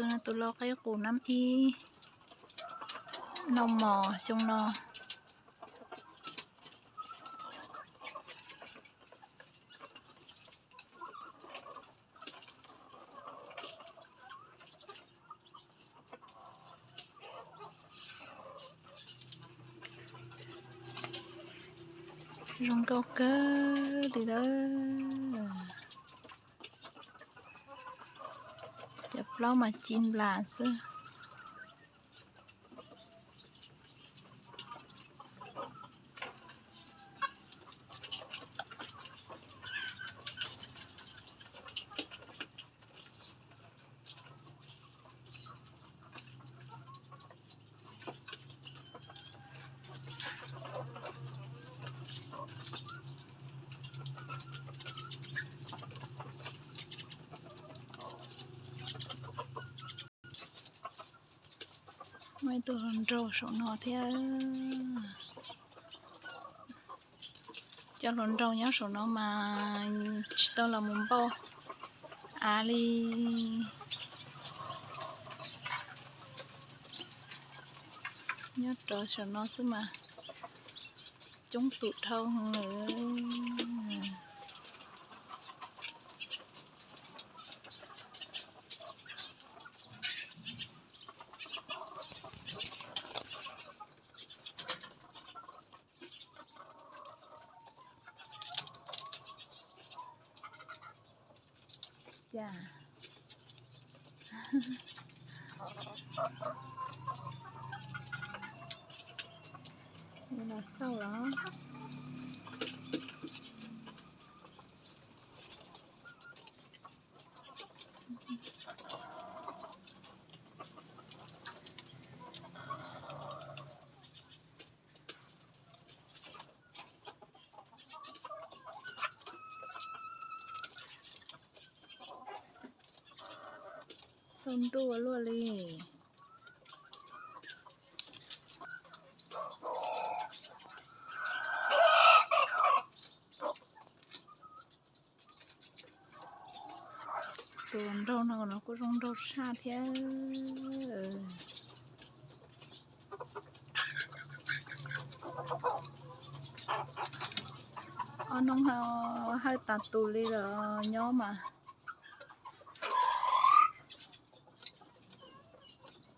Tus no tus lau qaib qus nab ib, noj mov xyoo no. Zoo nkauj kawg li lawm. Cov plaub mas ci nplas xwb. Muaj ib tug hluas nraug saum no thiab. Cov hluas nraug nyob saum no mas tsis tau los mus npauj av li. Nyob rau saum no xwb mas coob tus dhau lawm. Cas los xauj los. Xauj nruj ua luaj li. Tus nraug no no kuj zoo nraug tshaj thiab. Ob hnub no hawj tas tus li lawm nyob mas.